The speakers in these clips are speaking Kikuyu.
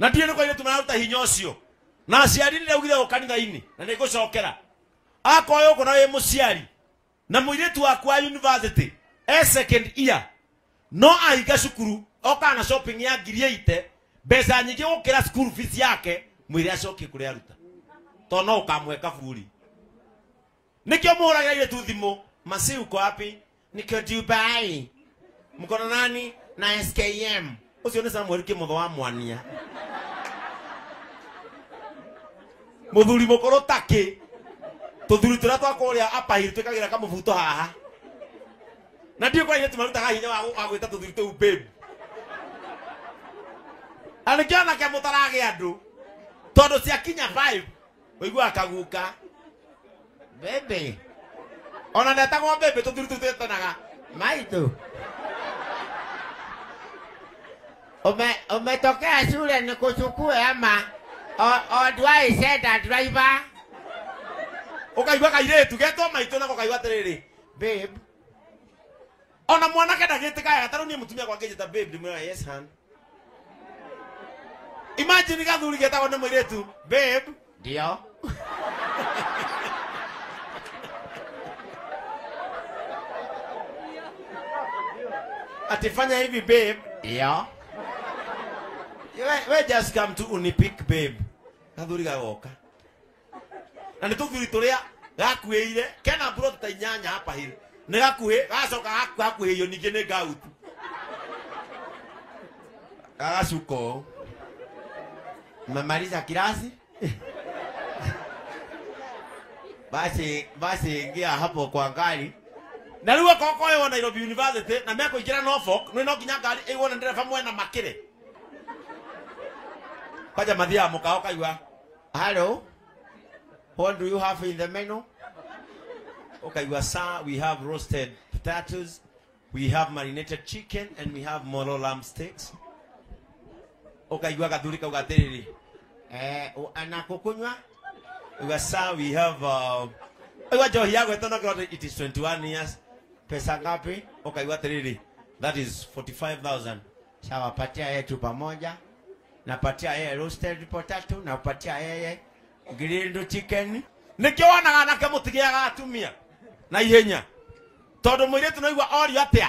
Na ndiĩ nĩ kwa airĩtu mararuta hinya ũcio. Na aciari nĩ ndaugire ũũ kanitha-inĩ na nĩ ngũcokera. Akorwo ũkũ na wĩ mũciari na mũirĩtu waku wa university e second year no ahinga cukuru okaga na shopping ya 80,000 mbeca nyingĩ gũkĩra school fees yake, mwĩre acokie kũrĩa aruta tondũ no ũkamũhe kaburi. Nĩkĩo mũhũragĩra airĩtu thimũ, Masi uko wapi? Niko Dubai. Mko na nani? Na SKM. Ũcio nĩ Samuel Kĩmotho wa Mwania. Mũthuri mũkũrũ takĩ. Tũthuri tũrĩa twa kũrĩa Upper Hill twĩkagĩra kamũbuto haha. Na ndiũĩ kwa airĩtu marutaga hinya wa gwĩta tũthuri tũu babe. Na nĩkĩo anake mũtaragĩa andũ. Tondũ ciakinya 5 ũiguaga kaguka. Baby. Ona ndetagwo baby tũthuri tũu twĩtanaga maitũ. Umetokea shule nikuchukue ama or do I send a driver? Ukaigua kairĩtu getwo maitũ nako kaigua atĩrĩrĩ, babe. Ona mwanake ndagĩtĩka wega, ta rĩu niĩ mũtumia wakwa angĩnjĩta babe ndĩmwĩraga yes hun. Imagine gathuri getagwo nĩ mũirĩtu babe. Ndio. Ati fanya hivi babe. Ndio. We just come to unipick babe. Gathuri gagoka. Na nĩ tũthuri tũrĩa gakuĩire kena mburoti ta inyanya hapa hill. Nĩ gakuhĩ gacoka gakuhĩio ningĩ nĩ ngautu. Gagacuka ũũ. Umemaliza kirasi? Basi, basi ingia hapo kwa ngari. Na rĩu okorwo koywo Nairobi University na mekũingĩra Norfolk, nĩ no nginya ngari ĩgwo na ndereba mwena makĩre. Kwanja mathiaga mũkawa ũkaigua, Hello, what do you have in the menu? Ũkaigua, sir, we have roasted potatoes, we have marinated chicken and we have moro lamb steaks. Ũkaigua gathuri kauga atĩrĩrĩ, na kukunywa? Ũkaigua, sir, we have, ũkaigua njohi ya gwĩtwo na kĩroto, it is 21 years. Pesa ngapi? Ũkaigua atĩrĩrĩ, that is 45,000. Sawa, patia yeye chupa moja. Napatia yeye roasted potato, napatia yeye grilled chicken. Nĩkĩo wonaga anake mũtigĩaga atumia na ihenya. Tondũ mũirĩtu no igua orio atĩa?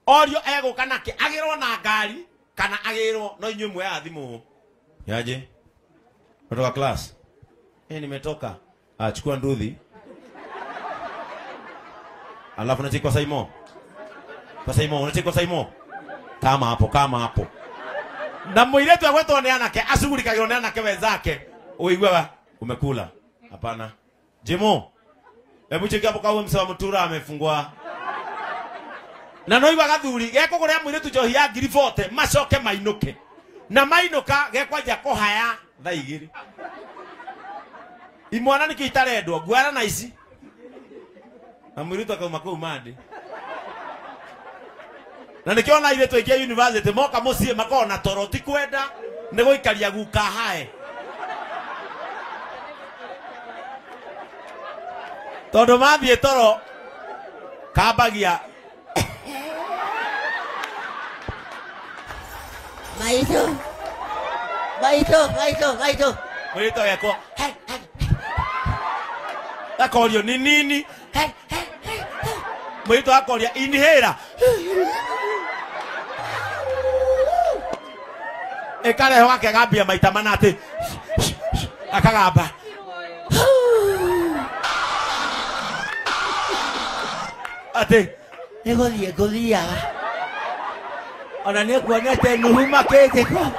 Orio egũka nake, agĩrwo na ngari kana agĩrwo no inyuĩ muoyaga thimũ. Yaje? Kutoka class. Nimetoka. Ah, chukua nduthi. Alafu unacheki kwa Saimo. Kwa Saimo, unacheki kwa Saimo. Kama hapo, kama hapo. Na mũirĩtu agwetwo nĩ anake, acugurikagĩrwo nĩ anake wenzake. Ũiguaga umekula? Hapana. Jimo, hebu cheki hapo kama msewa Mutura amefungua. Na no igua gathuri gekũgũrĩra mũirĩtu njohi ya 40,000 macoke mainũke. Na mainũka gekwanja kũhaya thaa igĩrĩ. Imwana nĩkĩo itarendwo, nguara na ici. Na mũirĩtu akauma kũu mandi. Na nĩkĩo ona airĩtu aingĩ a university moka mũciĩ makoragwo na toro, ti kwenda nĩ gũikaria guka hae. Tondũ mathiĩ toro kambagia Maitũ, maitũ, maitũ, maitũ. Mũirĩtu agekwo, he, he, he. Akorio ni nini? He, he, he, he. Mũirĩtu akoria inhaler. Ĩkarehwo akegambia maita mana atĩ akagamba. Atĩ nĩ gũthiĩ ngũthiaga. Ona nĩ kuonete Nuhu makĩnjĩko.